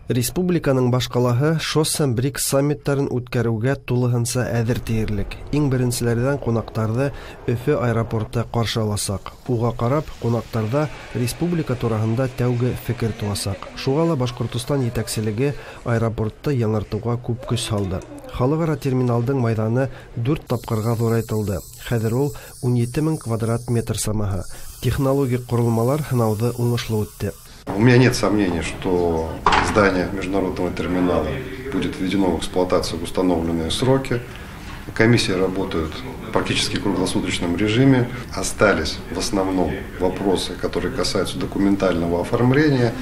Республиканың башкалаһы ШОС һәм БРИКС саммитларын үткәрүгә тулыһынса әҙер тиерлек. Иң беренселәрҙән ҡунаҡтарҙы Өфө аэропорты ҡаршы аласаҡ. Уға ҡарап, ҡунаҡтарҙа республика тураһында тәүге фекер тыуасаҡ. Шуға ла Башҡортостан етәкселеге аэропортты яңыртыуға күп көс һалды. Халыҡ-ара терминалдың майҙаны 4 тапҡырға ҙурайтылды. Хәҙер ул 17 мең квадрат метр самаһы. Технологик ҡоролмалар һынауҙы уңышлы үтте. У меня нет сомнений, что здание международного терминала будет введено в эксплуатацию в установленные сроки. Комиссии работают практически в круглосуточном режиме. Остались в основном вопросы, которые касаются документального оформления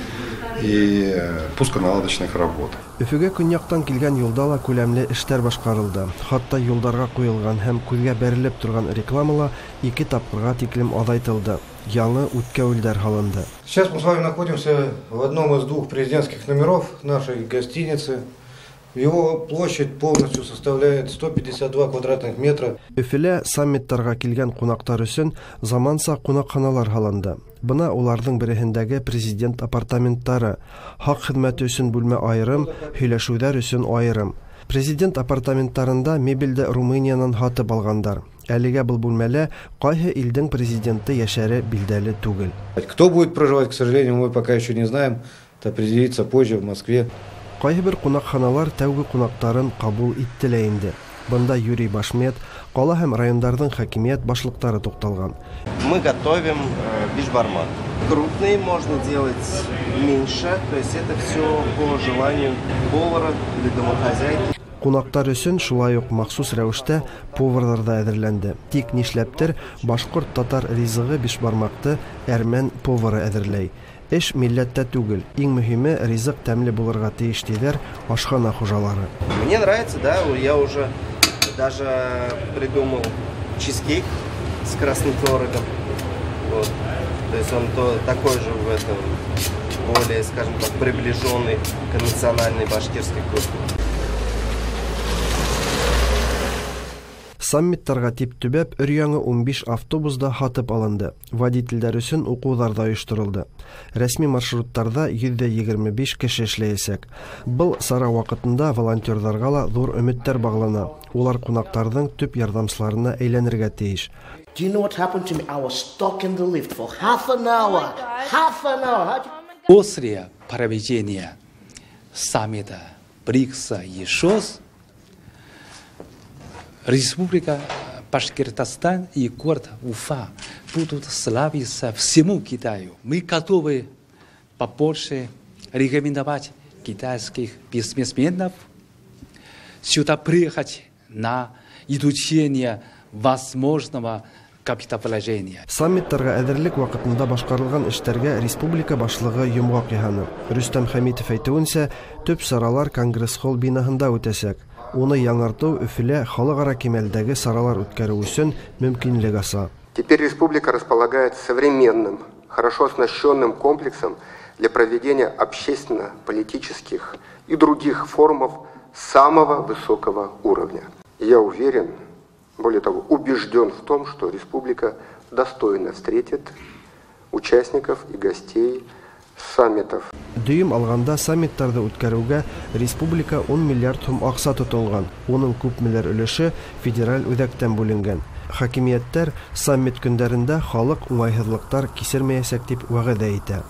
и пусконаладочных работ. Өфөгә көньяҡтан килгән юлда ла күләмле эштәр башҡарылды. Хатта юлдарға ҡуйылған һәм күҙгә бәрелеп торған реклама ла 2 тапҡырға тиклем аҙайтылды. Яңы үткәүелдәр һалынды. Сейчас мы с вами находимся в одном из 2 президентских номеров нашей гостиницы. Его площадь полностью составляет 152 квадратных метра. Өфөлә саммиттарға килгән ҡунаҡтар өсөн заманса ҡунаҡханалар һалынды. Бына уларҙың береһендәге президент апартаменттары. Һаҡ хеҙмәте өсөн бүлмә айырым, һөйләшеүҙәр өсөн айырым. Президент апартаменттарында мебелде Румыниянан һатып алғандар. Әлегә был бүлмәлә ҡайһы илдең президенты йәшәре билдәле түгел. Кто будет проживать, к сожалению, мы пока еще не знаем. Это определится позже в Москве. Ҡайһы бер ҡунаҡханалар тәүге ҡунаҡтарын ҡабул итте лә инде. Бында Юрий Башмет, ҡала һәм райондарҙың хакимиәт башлыҡтары туҡталған. Мы готовим бишбармак. Крупные можно делать меньше, то есть это все по желанию повара или домохозяйки. Ҡунаҡтар өсөн шулай уҡ махсус рәүештә поварҙар ҙа әҙерләнде. Тик нишләптер башҡорт-татар ризығы бишбармаҡты әрмән повары әҙерләй. Эш милләттә түгел, иң мөһиме ризыҡ тәмле булырға тейеш, тиҙәр ашхана хужалары. Мне нравится, да, я уже даже придумал чизкейк с красным творогом. Вот. То есть он то, такой же в этом, более, скажем так, приближенный к национальной башкирской кухне. Саммиттарға тип төбәп өр-яңы 15 автобус да һатып алынды. Водителдәр өсөн уҡыуҙар ҙа ойошторолдо. Рәсми маршруттарҙа 125 кеше эшләйәсәк. Был сара ваҡытында волонтерҙарға ла ҙур өмөттәр бағлана. Улар ҡунаҡтарҙың төп ярҙамсыларына әйләнергә тейеш. Do you know what happened to me? I was stuck in the lift for half an hour. Half an hour. После проведения саммита БРИКСа и ШОС Республика Башкортостан и город Уфа будут славиться всему Китаю. Мы готовы побольше рекомендовать китайских бизнесменов сюда приехать на изучение возможного капиталовложения. Саммиттарға әҙерлек ваҡытында башҡарылған эштәргә республика башлығы йомғаҡ яһаны. Рөстәм Хәмитов әйтеүенсә, төп саралар Конгресс-холл бинаһында үтәсәк. Уны яңыртыу Өфөлә халыҡ-ара кимәлдәге саралар үткәреү өсөн мөмкинлек аса. Теперь республика располагает современным, хорошо оснащенным комплексом для проведения общественно-политических и других форумов самого высокого уровня. И я уверен, более того, убежден в том, что республика достойно встретит участников и гостей саммитов. Дөйөм алғанда саммиттарҙы үткәреүгә республика 10 миллиард һум аҡса тотонған. Уның күпмелер өлөшө федераль үҙәктән бүленгән. Хакимиәттәр саммит көндәрендә халыҡ уңайһыҙлыҡтар кисермәйәсәк тип вәғәҙә итә.